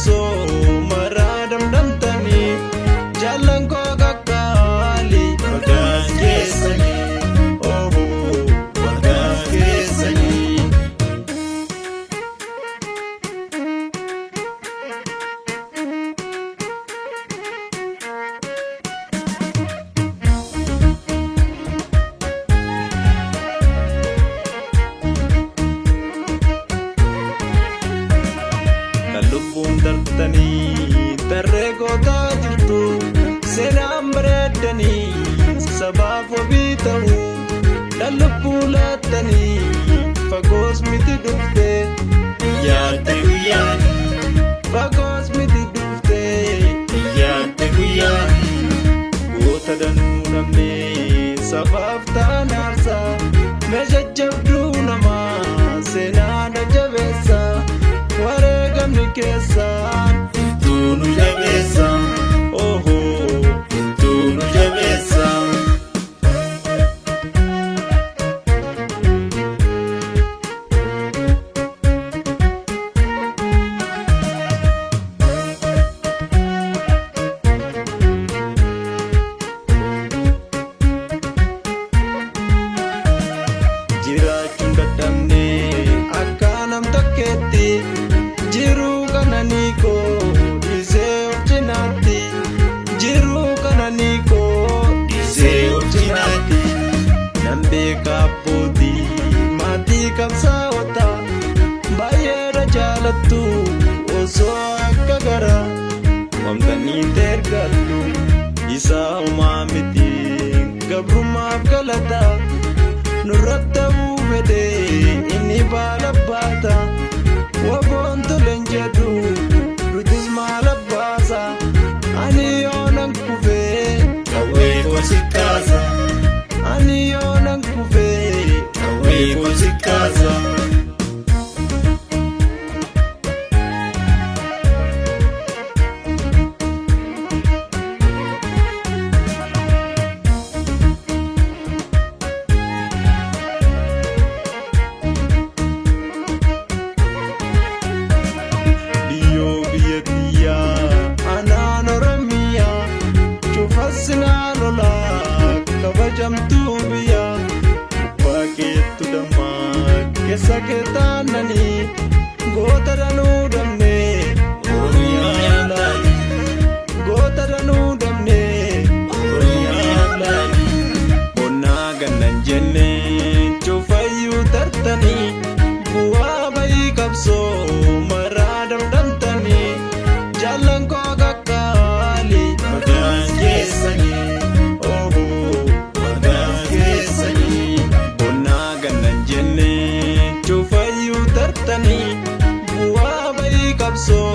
qabsoo maraa damdamtanii jaallan koo qaqqaalii maqaan keessanii ohoo maqaan keessanii. Kan lubbuun darbitanii tarree gootaa jirtu seenaan bareeddanii sabaaf wabii ta'u dhan lubbuu laattanii fagoos miti dhufte Yaadde guyyaan, fagoos miti dhufte yaadde guyyaan, goota danuu dhabnee sabaaf ta'an aarsaa meeshaa jabduu namaa seenaa jabeessa wareegamni keessaan. ittuu nu jabeessa, Ohoo. ittuu nu jabeessa. Jiraachuun dadhabnee akka nam tokkeetti jiruu kananii koo dhiisee of cinaatti jiruu kananii koo Dhiisee of cinaatti, nan beeka abbootii maatii qabsaa'ota baay'eedha jaalattu osoo akka gara wamtanii ergattu isaa homaa miti gabrummaaf galata nurratti ta'uu fedhe inni baala baata waboon tolen jedhu nutis maal abbaasa ani yoonan kufee qawwee koo si kaasa, ani yoonan kufee qawwee koo si kaasa. Biyyoo biyya kiyyaa anaan Oromiyaa cufasinaa lolaa kabajamtuu biyyaa gubbaa keettu dammaa keessa kee taananii goota danuu dabnee Oromiyaan laali, goota danuu dabnee Oromiyaan laali, Qonnaa gannan jennee cufayyuu tartanii bu'aa bayii qabsoo maraa damdamtanii jaallan koo qaqqaalii maqaan keessanii, ohoo maqaan keessanii, Qonnaa gannan jennee cufayyuu tartanii bu'aa bayii qabsoo